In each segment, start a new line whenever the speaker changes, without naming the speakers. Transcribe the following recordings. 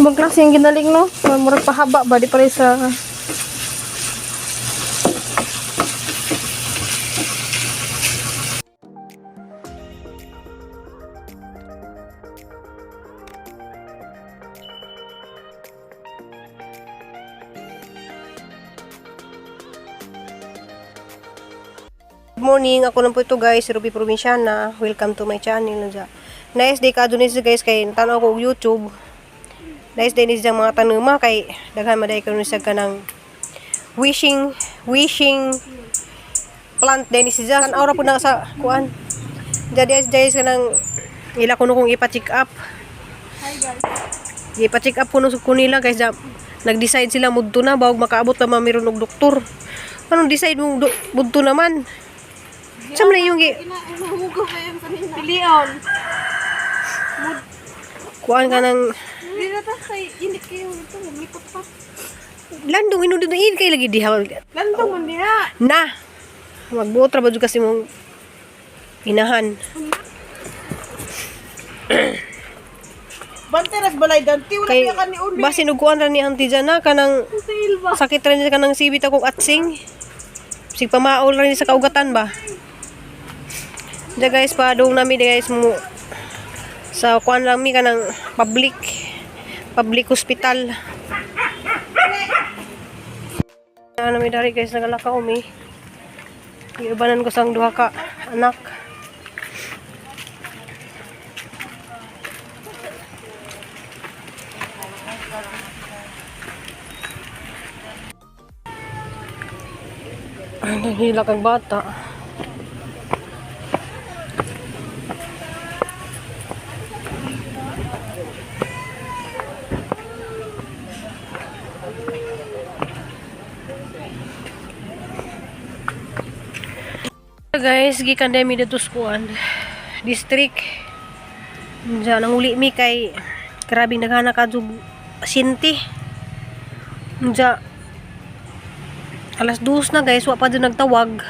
Ibang klase yung ginaling, no? Murag pahaba ba? Di pala sa.
Good morning, ako lang po ito guys, si Ruby Provinciana. Welcome to my channel. Nja. Nice day ka dun guys kay tanaw ko og YouTube. Nice day ni siyang mga tanuma kay daghan maday karon siya kanang wishing wishing plant din ni siya. Tan ra po na sa kuan. Jadi guys kanang ila kuno kong ipa-check up.
Hi guys.
Ipa-check up kuno ko nila guys. Nag-decide sila mudto na bawag makaabot na mamiron og doktor. Anong decide mo mudto naman? Sa man yung
Inahugaw pa yan kanina. Pilion.
kuan ka ng
Hindi na ta kay init kayo ito. Maglikot pa.
Landong inudod na kay lagi diha.
Landong man diha.
Na. Magbuot ra ba jud kasi mong inahan.
Banteras balay danti wala
Kay
kaya ka ni uli.
basin og kuan ra ni auntie Jana kanang
Sale ba?
sakit ra niya kanang sibit akong atsing. Sig pamaol ra niya sa kaugatan ba. Diya guys, padung nami di guys mo sa kuan lang mi kanang public public hospital. Ano mi dari guys, nagalakaw mi. Giubanan ko sang duha ka anak. Ay, naghila kang bata. Guys, gikan dami dito sa kuan. District. Diyan ang uli mi kay grabing naghana ka jug pasyente. Diyan 2:00 na guys, wa pa dyan nagtawag.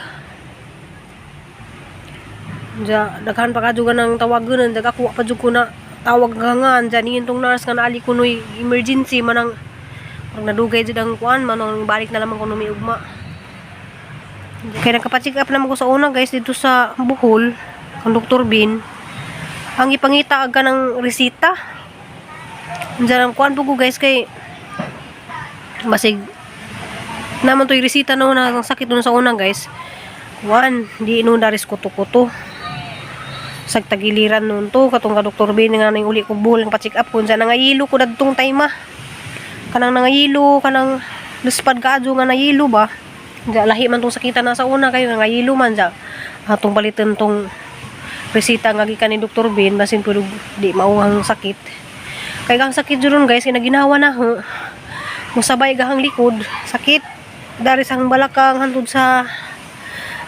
Diyan, daghan pa ka jud ng tawagan, dag ako wa pa jud ko na tawag nga nga, diyan yun tong nurse nga naali ko noy emergency manang parang nadugay jud ang kuan manang balik na lamang ko numi ugma. Kaya nagka-check up naman ko sa una guys dito sa Bohol, ang Dr. Bin. Ang ipangita aga ng resita. Diyan ang kuan po ko guys kay basig naman to yung resita no na ang sakit nun sa una guys. Kuan, di nun daris kuto-kuto. Sagtagiliran nun to katong ka Dr. Bin nga ning uli ko Bohol ang pa-check up kun sa nangayilo ko dadtong time ah. Kanang nangayilo, kanang luspad kaadyo nga nayilo ba. Diya, lahi man tong sakitan na sa una kayo nangayilo man diya. Atong palitan tong resita nga gikan ni Dr. Bin basin pud di mao ang sakit. Kay ang sakit jud ron guys kay naginawa na ho. Musabay gahang likod, sakit dari sa balakang hantod sa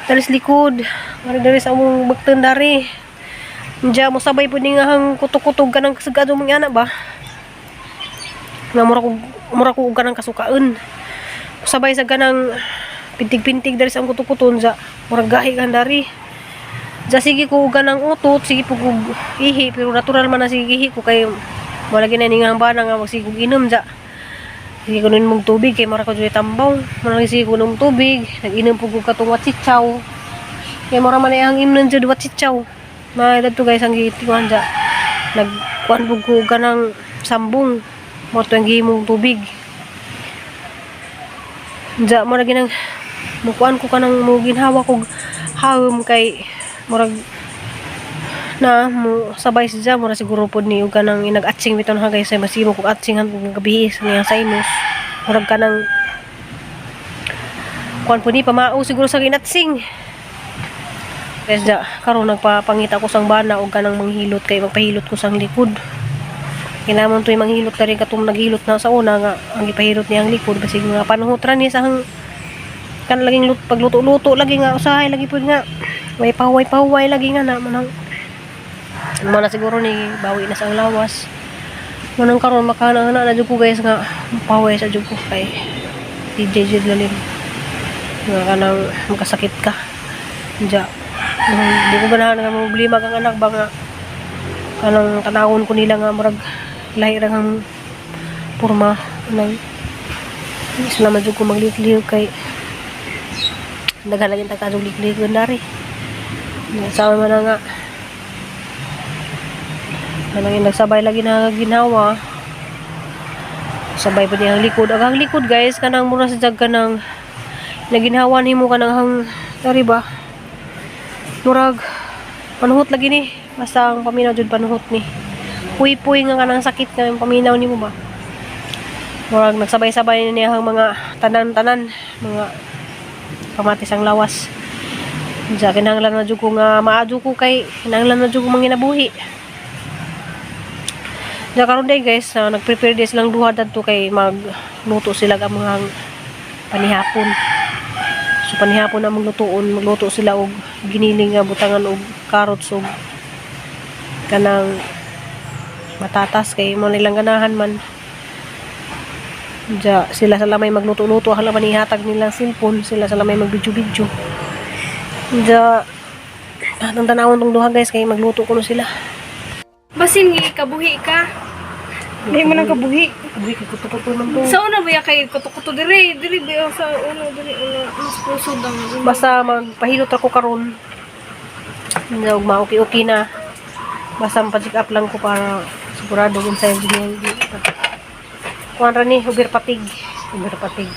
dalis likod, dari dari sa among bagten dari. Diya mosabay pud ni nga hang kutok-kutog kanang kasagado mong ana ba. Nga mura ko og kanang kasukaon. Sabay sa ganang pintig-pintig dari sa among kutok-kuton sa murag gahi kan dari. Diya sige ko og ganang utot, sige po kog ihi pero natural man na sige ihi ko kay wala gina ni nga bana nga magsige kog inom diya. Sige ko nun mong tubig kay mura ko dyan tambaw. Mura sige ko nung tubig, nag-inom po ko katong wachichaw. Kay mura man ay ang imnon dyan wachichaw. Mga to guys ang gitikuan dya. Nagkuan po ko ganang sambong. Mura to ang gihimong tubig. Dya mura ginang mukuan ko kanang mo ginhawa ko hawom kay murag na mo sabay siya mura siguro pod ni og kanang inag-atsing bitaw na guys ay masimo kog atsing hangtod gabi sa niyang sinus murag kanang kuan po ni pamao siguro sa ginatsing guys. Da karon nagpapangita ko sang bana og kanang manghilot kay magpahilot ko sang likod. Kailangan to'y manghilot na rin katong naghilot na sa una nga ang gipahilot niya ang likod kasi mga panuhot ra niya sa hang kan laging pagluto-luto lagi nga usahay lagi pud nga way pahuway-pahuway lagi nga na manang mana siguro ni bawi na sa ang lawas manang karon makana na na jud ko guys nga pahuway sa jud ko kay DJ jud lalim nga kanang makasakit ka diya. Di ko ganahan nga problema kang anak ba nga kanang tanawon ko nila nga murag lahi ra ang porma nang salamat jud ko magliklihok kay daghan lagi ta kadtong liklihok dari. Sama man na nga kanang nagsabay lagi na ginawa. Sabay pa niya ang likod. Ang likod, guys, kanang mura sa jag kanang naginhawa nimo kanang hang dari ba, murag panuhot lagi ni, basta ang paminaw jud panuhot ni, puy-puy nga kanang sakit nga yung paminaw nimo ba, murag nagsabay-sabay na niya ang mga tanan-tanan mga pamatis ang lawas. Diya, kinahanglan na jud ko nga maadyo ko kay kinahanglan na jud ko manginabuhi. Diya karon day, guys, nagprepare day silang duha dadto kay magluto sila ang mga panihapon. So panihapon na maglutoon, magluto sila og giniling nga butangan og carrots og kanang matatas kay mo nilang ganahan man. Diya, sila sa lamay magluto-luto, hala man ihatag nilang cellphone, sila sa lamay magbidyo-bidyo. Diya, atong tanawon tong duha, guys, kay magluto kuno sila.
Basin nga kabuhi ka.
Hindi mo nang kabuhi.
Uy, kay kuto-kuto man to.
Sa una ba ya kay kuto-kuto dire? Dire ba ya sa una dire una mas pusod ang
Basta magpahilot ako karon. Hindi og ma-okay-okay na. Basta pa-check up lang ko para sigurado kung sa'yo hindi. Kuan ra ni, uber patig. Uber patig.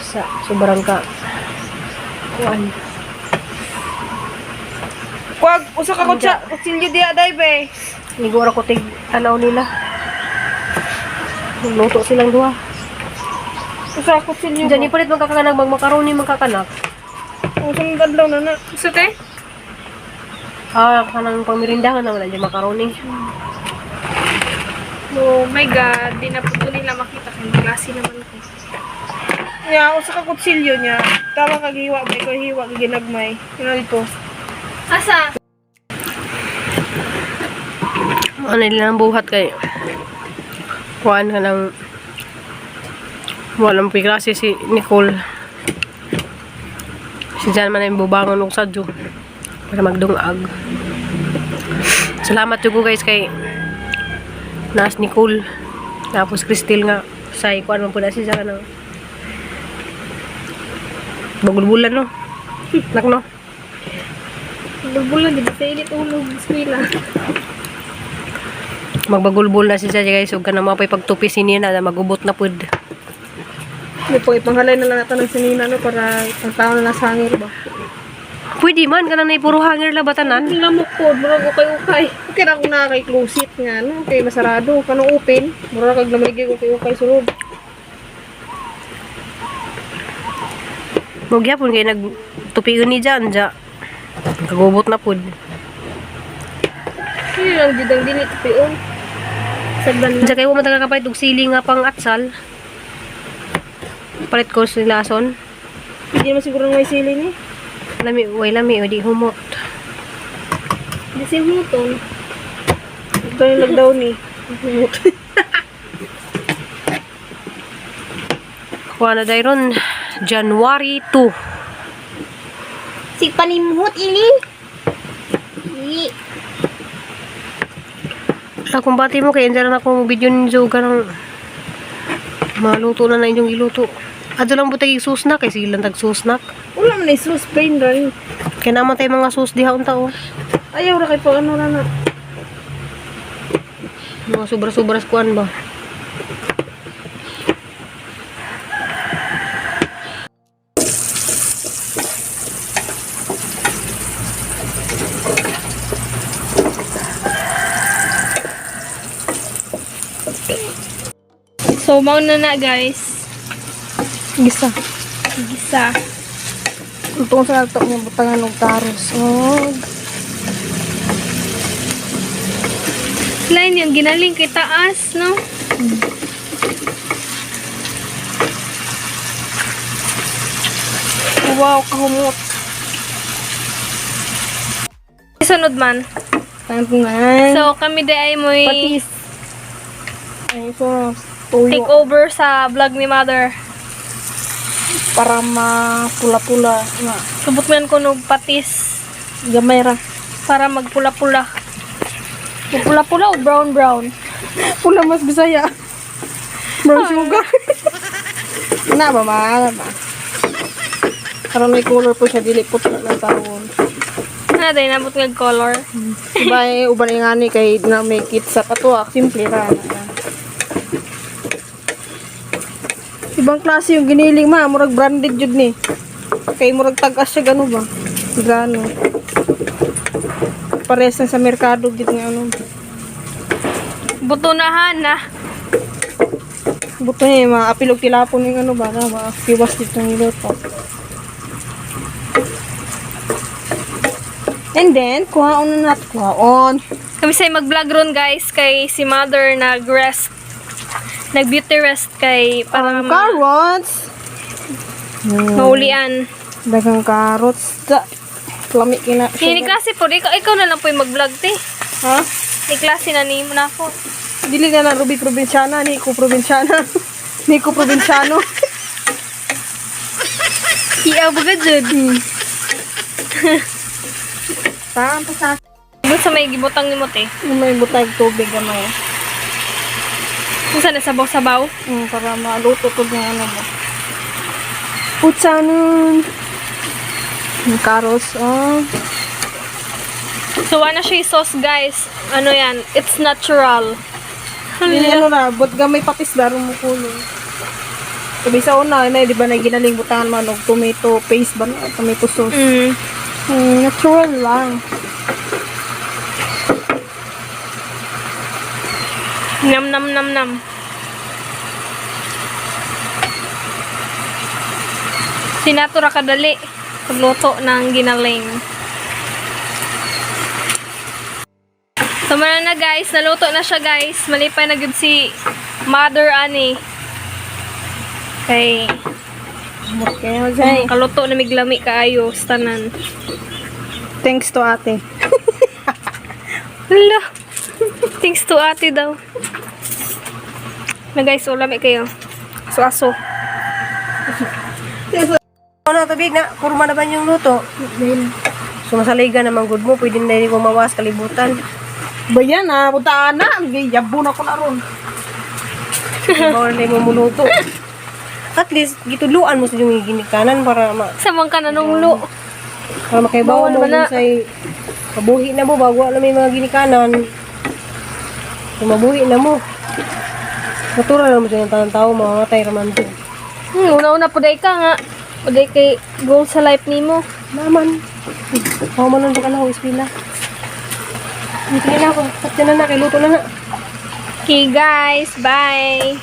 Sa sobrang ka. Kuan.
Kuwag, usa ka kutsa, kutsilyo diya day be.
Ligo ra ko tig tanaw nila. Magluto silang duha.
Usa ka kutsilyo.
Diyan ipalit magkakanak, magmakaroni magkakanak.
Usa ng adlaw na na.
Gusto te?
Ah, kanang pangmerindahan na wala dyan makaroni.
Oh my God, di na po to nila makita kay klase naman ko.
Nya, usa ka kutsilyo niya. Tama kag hiwa ba ikaw hiwa kag ginagmay. Ino dito.
Asa?
Ano nila ang buhat kay kuan ka ng walang klase si Nicole. Si Jan man ay bubangon og sadyo para magdungag. Salamat jugo, guys, kay nas Nicole. Tapos Cristel nga say kuan man po na siya kanang bagulbulan no. Nak no.
Bulbulan di ba sa init ulog eskwela.
Magbagulbul na siya, guys, ug kanang mapay pagtupi si Nina na magubot na pud.
Hindi po ipanghalay na lang nato ng sinina no para ang tao na nasa hangir ba.
Pwede man kanang nay puro hanger la batanan.
Ang lamok po, murag ukay-ukay.
Okay ra kung naa kay closet nga no, kay masarado kanang open, mura kag lamaligay ukay ukay sulod.
Mo gyapon kay nagtupion ni Jan ja. Kagubot na pud.
Hindi lang jud ang dili tupion. Sagdan lang.
Diya kay wa man taga kapalit og sili nga pang atsal. Palit ko sila lason.
Hindi naman siguro may sili ni.
Lami, way lami o di humot.
Di si huton.
Ito yung lockdown ni.
Kuha na dayron January 2.
Si panimhot ili. Ili.
Sa kung bati mo kay andyan na ako video ninyo kanang maluto na na inyong iluto. Adto lang butag susnak kay silang tag susnak.
Wala man ay sus plain ra ni.
Kay naman tay mga sus diha unta oh.
Ayaw ra kay pag ano ra na.
Mga sobra-sobra kuan ba.
So mao na na, guys.
Gisa.
Gisa.
Itong sa ato nga butangan og taros. Oh.
Line yung ginaling kay taas, no?
Wow, kahumot.
Sunod man.
Tangtungan.
So kami di ay mo'y
Patis. Ay, so, tuyo.
take over sa vlog ni Mother.
Para mapula-pula. Nga.
Subot man ko nog patis
Gamay ra.
para magpula-pula. Pula-pula o brown-brown?
Pula mas Bisaya. Brown sugar. Na ba, ma? Ano ba? Karon may color po siya, dili po na tawon.
Ano tayo nabot nga color?
Diba eh, uban nga ni kay na may kit sa patuak, simple ra na. Ibang klase yung giniling ma, murag branded jud ni. Kay murag tag-as siya gano ba? Grano. Pares na sa merkado gid nga ano.
Butunahan na.
Buto niya mga apilog tilapon yung ano ba na mga piwas dito ng luto. And then, kuhaon na natin. Kuhaon.
Kami say mag-vlog ron guys kay si mother nag-rest. Nag-beauty rest kay para
Carrots.
maulian.
Daghang carrots. Da. Lami kina.
Kini ni klase po, ikaw na lang po yung mag-vlog te.
Ha?
Ni klase na ni mo na ako.
Dili na na Ruby Provinciana, ni ko Provinciana. Ni ko Provinciano.
Iya baga jud.
Tama pa sa
Basta may gibutang nimo te.
may butag tubig gamay.
Unsa na sabaw-sabaw?
Para maluto to ng ano mo. Putsa nun. Yung carrots, oh.
So wala siya yung sauce guys. Ano yan? It's natural.
Dili ano na, but gamay patis daro mo kulong. Sabi sa una, na, di ba na ginaling butangan man og tomato paste ba na, tomato sauce. Natural lang.
Nam nam nam nam. Sinatura kadali pagluto ng ginaling. So muna na guys, naluto na siya guys. Malipay na gud si Mother ani. Kay
Okay, okay.
kaluto na miglami kaayo sa tanan.
Thanks to ate.
Hala. Thanks to ate daw. Na guys, ulami kayo. So aso.
Ano tubig na, kurma na ba yung luto? Sumasaliga naman good mo, pwede na rin gumawas kalibutan.
Ba yan ah, punta na. Yabo na ko na ron.
Bawal na yung muluto. At least, gituluan mo sa yung ginikanan para ma
Samang ka na nung lu.
para makaibaw
Bawal
mo
ba na?
kung sa'y mabuhi na mo bago alam yung mga ginikanan. Kung mabuhi na mo. Natural naman siya ng tanang tao, mamamatay raman to.
Una-una puday ka nga. Puday kay goal sa life nimo.
Naman. Ako man nun ka na ako, eskwela. Hindi na ako. Tatya na na, kay luto na na.
Okay guys, bye.